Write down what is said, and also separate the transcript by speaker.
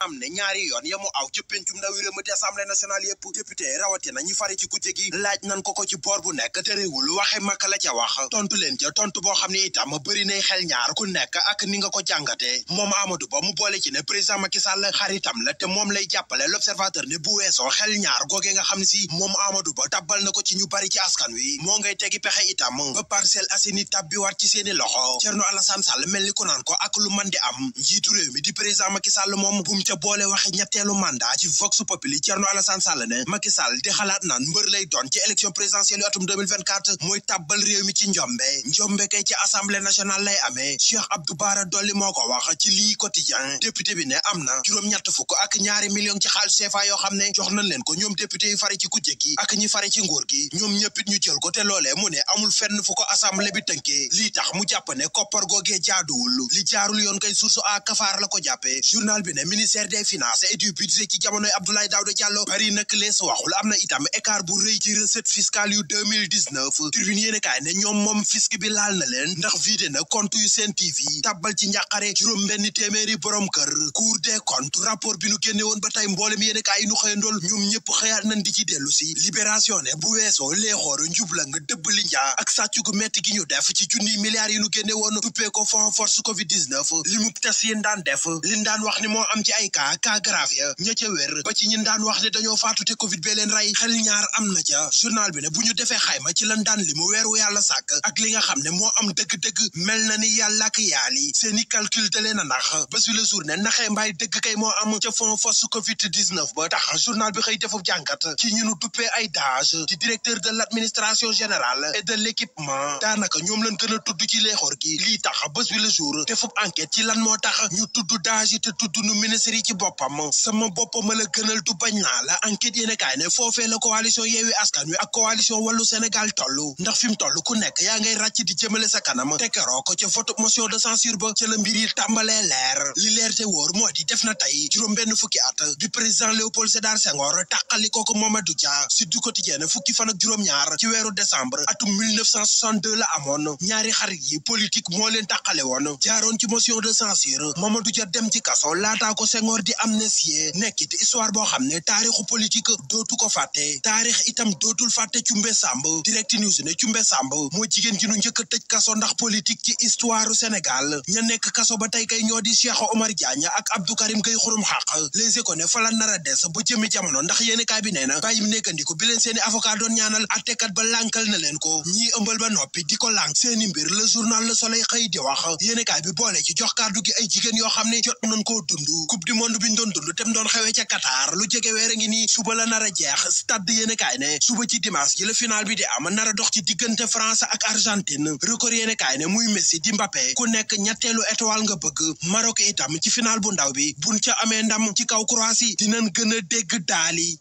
Speaker 1: am ne ñaari yoon yamu aw ci pencum ndawi réew mi te assemblée nationale yëpp député rawatina ñi fari ci kujje gi laaj nan ko ci boor bu nekk te réewul waxe makka la ca wax tontu leen ca tontu boo xam ne itam bëri nay xel ñaar ku nekk ak ni nga ko jàngate moom Amadou Ba mu boole ci ne président Macky Sall xaritam la te moom lay jàppale l'observateur ne bu weesoo xel ñaar googee nga xam ne si moom Amadou Ba tabbal na ko ci ñu bari ci askan wi moo ngay tegi pexe itam ba Parcelles Assainies tabbi waat ci seeni loxo Thierno Alassane Sall mel ni ko naan ko ak lu man di am njiitu réew mi di président Macky Sall moom ca boole waxe ñetteelu mandat ci Vox Populi Thierno Alassane Sall ne Macky Sall di xalaat naan mbër lay doon ci élection présidentielle yu atum 2024 mooy tàbbal réew mi ci njombe kay ci assemblée nationale lay amee Cheikh Abdou Bara Dolly moo ko wax ci lii quotidien député bi ne am na juróom-ñett fukk ak ñaari millions ci xaalis CFA yoo xam ne jox nañ leen ko ñoom député yu fari ci kujje gi ak ñi fari ci nguur gi ñoom ñëppit ñu jël ko te loolee mu ne amul fenn fu ko assemblée bi tënkee lii tax mu jàpp ne koppar googee jaaduwul li jaarul yoon kay source a kafaar la ko jàppee journal bi ne ministère des finances et du budget ci jamonoy Abdoulaye Daouda Diallo bari nag lees waxul am na itam écart bu rëy ci recette fiscale yu 2019 tribune yéene kaay ne ñoom moom fisc bi laal na leen ndax vidé na compte yu Sen TV tabbal ci njàqare juróom benn téeméeri borom kër Cour des comptes rapport bi nu génne woon ba tey mboolem yéene kaay yi nu xëyandool ñoom ñëpp xëyaat nañ di ci dellu si libération ne bu weesoo leexoor njubla nga dëbb li njaa ak sàcc gu metti gi ñu def ci junniy milliards yi nu génne woon tuppee ko fond force covid 19 li mu tes yéen daan def liñ daan wax ni moo am ci ay cas grave ya ña ca wér ba ci ñin daan wax ne dañoo faatu te covid bee leen rey xel ñaar am na ca journal bi ne bu ñu defee xayma ci lan daan li mu weeru yàlla sàkk ak li nga xam ne moo am dëgg-dëgg mel na ni yàlla ak yaali seeni calcul da leen a nax bés bi le jour ne naxee mbaay dëgg kay moo am ca fond force covid 19 ba tax journal bi xëy defub jàngat ci ñu nu duppee ay DAGE di directeur de l'administration générale et de l'équipement daanaka ñoom lañ gën a tudd ci leexoor gi lii tax bés bi le jour defub enquête ci lan moo tax ñu tudd DAGE te tudd nu ministère yi ci boppam sama boppam la gënal du bañ naa la enquête yéene kaay ne foofee la coalition Yewwi Askan Wi ak coalition Wallu Sénégal toll ndax fi mu toll ku nekk yaa ngay ràcc di jëmale sa kanam te keroo ko ca vote motion de censure ba ca la mbir yi tàmbalee leer li leer te wóor moo di def na tey juróom benn fukki at bi président Léopold Sédar Senghor tàqali kooku Mamadou Dia Sud du Quotidien fukki fan ak juróom-ñaar ci weeru décembre atum 1962 la amoon ñaari xarit yi politique moo leen tàqale woon jaaroon ci motion de censure Mamadou Dia dem ci kaso laataa ko Senghor di amnistie nekkit histoire boo xam ne taarixu politique dootu ko fàtte taarix itam dootul fàtte Cumbe Samb Direct News ne Cumbe Samb moo jigéen ji nu njëkk a tëj kaso ndax politique ci histoire Sénégal ña nekk kaso ba tey kay ñoo di Cheikh Omar Diagne ak Abdou Karim Gueye xurum xaq Les Échos ne fa la nar a des ba jëmi jamono ndax yéeni kaay bi nee na bàyyi mu nekkandiku bi leen seeni avocat doon ñaanal attekat ba lànkal na leen ko ñii ëmbal ba noppi di ko lànk seeni mbir le journal Le Soleil xëy di wax yéeni kaay bi boole ci jox kàddu gi ay jigéen yoo xam ne jot nañ koo dund coupe du monde bi ñu doon dund tem doon xewee ca Qatar lu jege weer a ngi nii suba la nar a jeex stade yéene kaay ne suba ci dimanche ji la final bi di am nar a dox ci diggante France ak Argentine record yéene kaay ne muy Messi di Mbappé ku nekk ñetteelu étoile nga bëgg Maroc itam ci final bu ndaw bi buñ ca amee ndam ci kaw Croatie dinañ gën a dégg daali